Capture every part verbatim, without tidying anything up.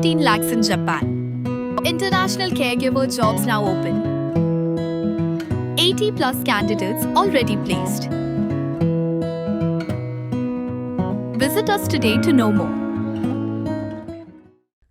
fifteen lakhs in Japan. International caregiver jobs now open. eighty plus candidates already placed. Visit us today to know more.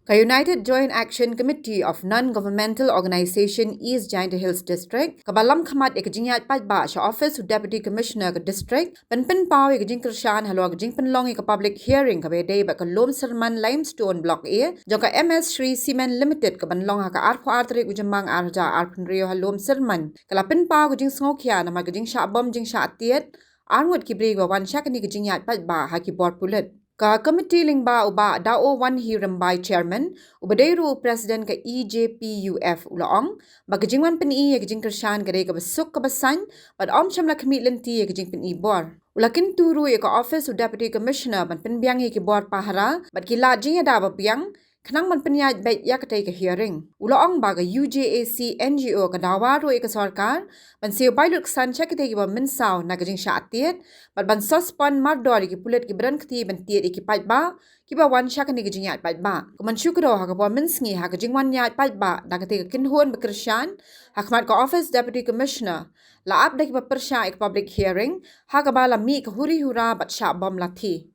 Ka United Joint Action Committee of Non-Governmental Organization East Jaintia Hills District, kaba lam khmat ïa ka jingïaid paidbah sha office u Deputy Commissioner ka district, ban pynpaw ïa ka jingkyrshan halor ka jingpynlong ïa ka public hearing kaba ïadei bad ka lum syrman Limestone Block A jong ka M S Shree Cement Limited, kaban long ha ka arphew ar tarik u Jymmang ar hajar arphew hynriew ha lum syrman. Ka la pynpaw ka jingsngewkhia namar ka jingshah bom jingshah tied arngut ki briew ba wan sha kane ka jingïaid paidbah ha ki bor pulit. Ka komiti lyngba u Bah Dao Wan Hi Rymbai, Chairman, uba dei ruh u President ka E J P U F, u la ong ba ka jingwan pyni ïa ka jingkyrshan ka dei kaba suk kaba saiñ bad ym shym la khmih lynti ïa ka jingpyni bor. U la kyntu ruh ïa ka office u Deputy Commissioner ban pynbiang ïa ki bor pahara bad ki lad jingïada ba biang, khnang ban pynïaid beit ïa katei ka hearing. U la ong ba ka U J A C N G O ka dawa ruh ïa ka sorkar ban siew bai lut ksan sha kitei kiba mynsaw na ka jingshah tied bad ban suspend mardor ïa ki pulit kiba don kti ban tied ïa ki paidbah kiba wan sha kane ka jingïaid paidbah. Ka mynshwa kyrduh ha ka por mynsngi ha ka jingwan ïaid paidbah da katei ka kynhun ba kyrshan ha khmat ka office Deputy Commissioner, la ap da kiba pyrshah ïa ka public hearing ha kaba la mih ka huri hura bad shah bom lathi.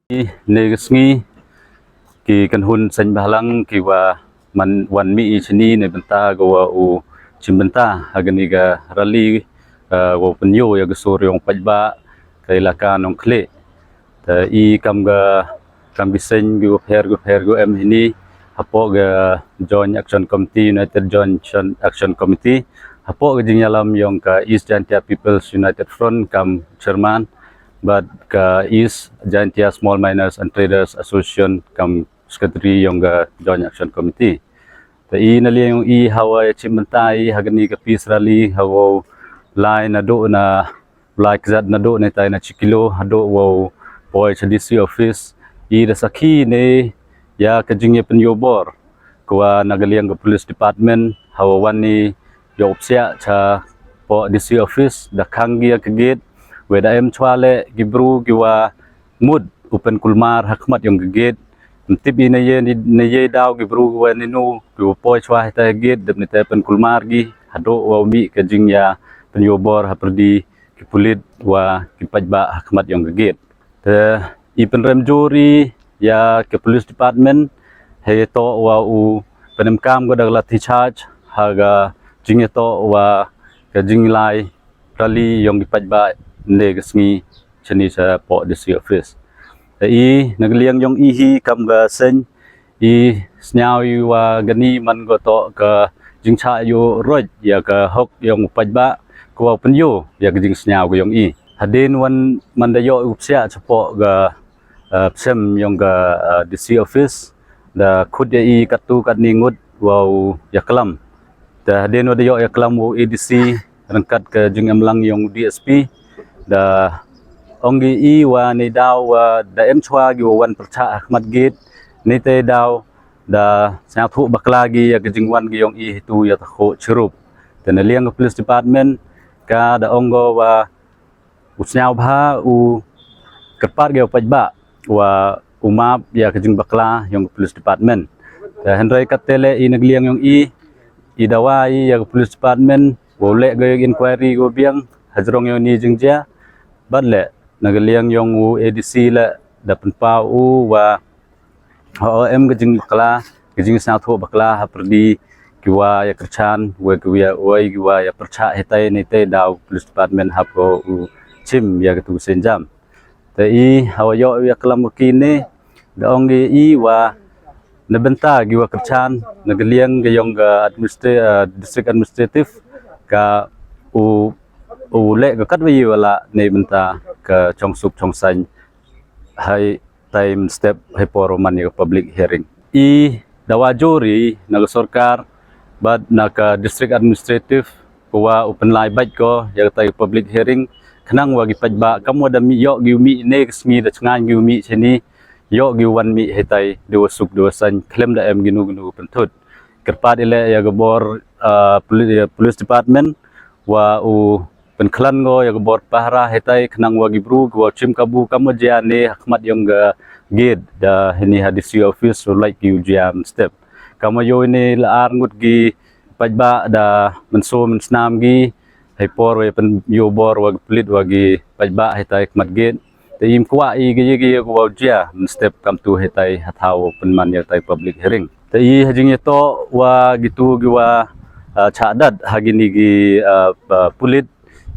Ne ka sngi ki kynhun seng bhalang ki wa man wan mih i shini ne bynta ka wa u shim bynta ha kani ka rally, eh, wa u pynïoh ïa ka sur ïong paidbah ka ilaka Nongkhlieh. Te i kam ka, kam ki seng ki u pher ki u pher ki u em hini hapoh ka Joint Action Committee, United Joint Action, Action Committee, hapoh ka jingïalam ïong ka East Jaintia People's United Front kam chairman, bad ka East Jaintia Small Miners and Traders Association kam secretary ïong ka Joint Action Committee. Te i na liang ïong i hawa ïa shim bynta i ha kani ka peace rally hawa lai naduh na lai kjat naduh na tai na shi kilo haduh wa u poi sha D C office. I da sakhi ne ïa ka jingïapynïoh bor ka wa na ka liang ka police department hawa wan i ïoh psiah shapoh D C office da khang ki ïa ka gate, wei da em chwa leh ki bru ki wa mut u pynkulmar ha khmat ïong ka gate. Ym tip i na ïa, na ïa daw ki bru ki wa ninu ki wa poi chwa hita ha gate, dep ni te pynkulmar ki haduh wa u mih ka jingïapynïoh bor ha pyrdi ki pulit wa ki paidbah ha khmat ïong ka gate. Te i pynrem jur i ïa ka police department hei toh wa u pynemkam ka da ka lathi charge ha ka jingïatoh wa ka jinglai rally ïong ki paidbah ne ka sngi shini shapoh D C office. Te i na ka liang ïong i hi kam ka seng i sñiaw i wa kani man ka toh ka jingshah ïuh roit ïa ka hok ïong u paidbah ka wa u pynïoh ïa ka jingsñiaw ka ïong i. Hadien wan man da ïoh u psiah shapoh ka, eh, psem ïong ka, eh, D C office da khut ïa i katto katne ngut wa u ïaklam. Te hadien wa da ïoh ïaklam u A D C ryngkat ka jingemlang ïong u D S P da ong ki i wa ni daw wa da em chwa ki wa wan pyrchah ha khmat gate, ni te daw da sñiawthuh bakla ki ïa ka jingwan ki ïong i hitu ïa ta khoh chirup. Te na liang ka police department ka da ong ko wa u sñiaw bha u kyrpad ki u paidbah wa u map ïa ka jingbakla ïong ka police department. Te hynrei katte leh i na ka liang ïong i, i dawa i ïa ka police department wa u leh ka ïa inquiry ka biang hajrong ïong ni jingjia. Bad leh na ka liang ïong u A D C leh da pynpaw u wa ha u em ka jingbakla ka jingsñiawthuh bakla ha pyrdi ki wa ïa kyrchan wei ki wa ïa, wei ki wa ïa pyrchah hitai nitai da u police department hap ko u chim ïa ka tu ka seng jam. Te i hawa ïoh ïa klam wa kine da ong ki i wa na bynta ki wa kyrchan na ka liang ka ïong ka administra-, eh, district administrative ka u, u leh ka katwa i wa la ne bynta ka chong suk chong saiñ hai tai mynstep hai por man ïa ka public hearing. I dawa jur i na ka sorkar bad na ka district administrative ka wa u pynlai bad ko ïa ka tai public hearing khnang wa ki paidbah kam wa da mih ïoh ki u mih ne ka sngi da chngaiñ ki u mih shini ïoh ki u wan mih hitai da wa suk da wa saiñ khlem da em ki nu ki nu pynthut. Kyrpad i leh ïa ka bor, ah, poli-, ïa police department wa u pynkhlan ko ïa ka bor pahara hitai khnang wa ki bru ki wa chim kabu kam wa jia ne ha khmat ïong ka gate da hini ha D C office u lait ki u jia mynstep. Kam wa ïoh ine la ar ngut ki paidbah da mynsaw mynsnam ki, ha i por wa pynïoh bor wa ki pulit wa ki paidbah ha itai i khmat gate. Te im kwah i ki ki ki wa jia mynstep kam tu ha itai ha thaw pynman ïa itai public hearing. Te i ha jingïatoh wa kitu ki wa, ah, chah dat ha kini ki, ah, ah, pulit,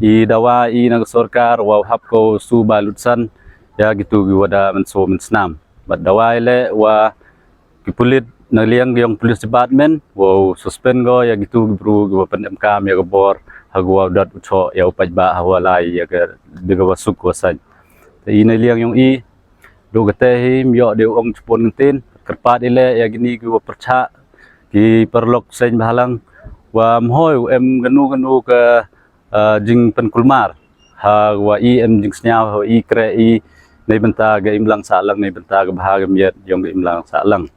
i dawa i na ka sorkar wa hap ko su ba lutsan ïa kitu ki wa da mynsaw mynsnam. Bad dawa i leh wa ki pulit na liang yong police department wa suspend ko ïa kitu ki bru ki wa pyndem kam ïa ka bor ha ka wa dat u choh ïa u paidbah ha wa lai ïa ka dei ka wa suk wa sain. Te i na liang yong i, du kata hi im ïoh de ong chupon ngentin, kyrpad i leh ïa kini ki wa pyrchah, ki paralok seng bhalang, wa mhoi u em kanu kanu ka, ah, jingpynkulmar ha wa i em jingsngew ha wa i kre i nei bynta ka imlang sahlang, nei bynta ka bha ka miat yong ka imlang sahlang.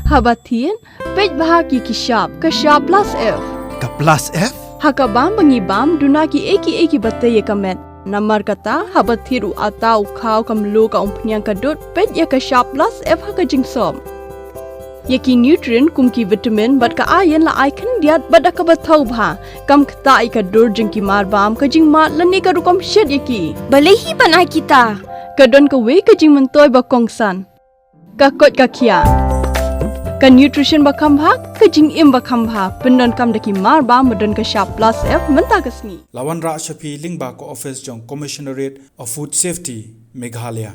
Haba thied, peit bha ki ki shap, ka shap plus F. Ka plus F? Ha ka bam ba ngi bam, duna ki ei ki ei ki ba tei ïa ka met. Namar kata, haba thied u ata u khaw ka mluh ka umphniang ka dud, peit ïa ka shap plus F ha ka jingsop. Ïa ki nutrient kum ki vitamin bad ka iron la ai khyndiat bad da kaba thaw bha. Kam ktah ïa ka dur jong ki mar bam, ka jingmad lane ka rukom shet ïa ki. Balei hi ban ai kita? Ka don kawei ka jingmyntoi ba kongsan. Ka koit ka khiah. Ka nutrition ba kham bha, ka jingim ba kham bha. Pyndonkam da ki mar bam ba don ka shap plus F mynta ka sngi. La wanrah sha phi lyngba ka office jong Commissionerate of Food Safety, Meghalaya.